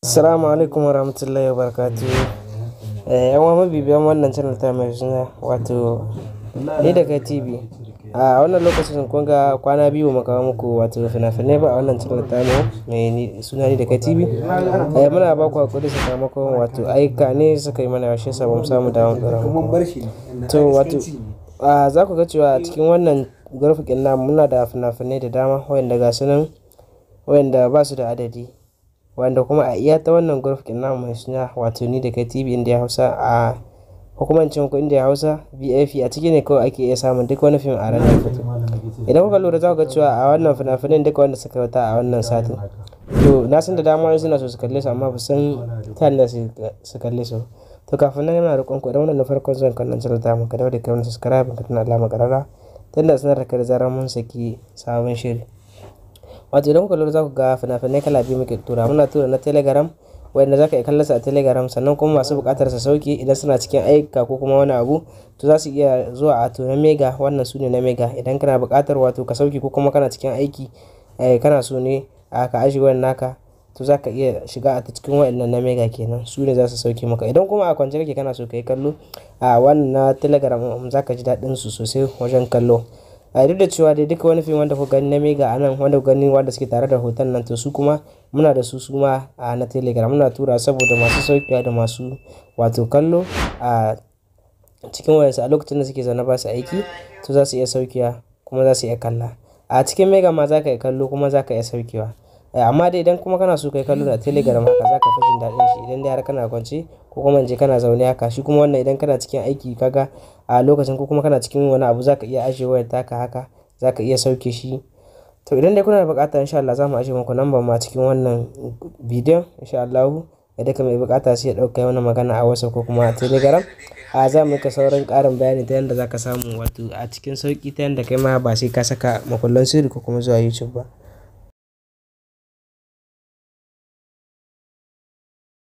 Assalamu alaikum warahmatullahi wabarakatuh. Yan uwa mabibiyan wannan channel ta mai suna wato Ni da Kai TV. A wannan lokacin kun ga kwana biyu mu kawo muku wato fina-finai ba a wannan channel ta mu mai suna Ni da Kai TV. Muna ba ku hakuri sakamakon wato aika ne suka yi mana, shi yasa bamu samu damar ɗora muku. To wato za ku ga cewa cikin wannan group ɗin namu muna da fina-finai da dama wayanda ga su nan, wayanda ba su da adadi. Wanda kuma a iya ta wannan group ɗin namu mai suna wato Ni da Kai TV India Hausa, a hukumancin ku India Hausa VIP, a ciki ne kawai ake iya samun duk wani fim a ranar fito. Idan kuka lura, za ku ga cewa a wannan fina-finan duka wanda suka wuta a wannan satin. To na san da dama wasu suna so su kalle su amma ba san ta yanda su kalle su. To kafin nan, ina roƙon ku, idan wannan na farkon zuwan kan channel tamu, ka daure ka mana subscribe, ka danna alamar ƙararrawa tunda sanar da kai da zarar mun saki sabon shiri. Wato idan kuka lura, za ku ga fina-finai kala biyu muke tura. Muna tura na Telegram wanda za ka iya kallon su a Telegram, sannan kuma masu buƙatar su sauke idan suna cikin aika ko kuma wani abu, to za su iya zuwa a to na Mega. Wannan su ne na Mega. Idan kana buƙatar wato ka sauke ko kuma kana cikin aiki, kana so ne ka ajiye wayan naka, to za ka iya shiga a cikin wayannan na Mega kenan, su ne za su sauke maka. Idan kuma a kwance kake kana so ka yi kallo, a wannan na Telegram za ka ji daɗin su sosai wajen kallo. A duk da cewa dai duka wani fim wanda kuka gani na Mega a nan, wanda kuka gani wanda suke tare da hoton nan, to su kuma muna da su suma a na Telegram muna tura saboda masu saukewa da masu wato kallo a cikin wayansu a lokacin da suke zaune ba su aiki, to za su iya saukewa kuma za su iya kalla. A cikin Mega ma za ka iya kallo kuma za ka iya saukewa. Amma dai idan kuma kana so ka yi kallo da Telegram haka, za ka fi jin daɗin shi idan dai har kana kwance ko kuma in ce kana zaune haka. Shi kuma wannan, idan kana cikin aiki kaga a lokacin ko kuma kana cikin wani abu, za ka iya ajiye wayar taka haka, za ka iya sauke shi. To idan dai kuna da buƙata, in sha Allah za mu ajiye muku number ma cikin wannan bidiyon, in sha Allahu. Idan ka mai buƙata sai ya ɗauka mana magana a WhatsApp ko kuma a Telegram. A za mu maka sauran ƙarin bayani ta yanda za ka samu wato a cikin sauƙi, ta yanda kai ma ba sai ka saka makullan sirri ko kuma zuwa YouTube ba.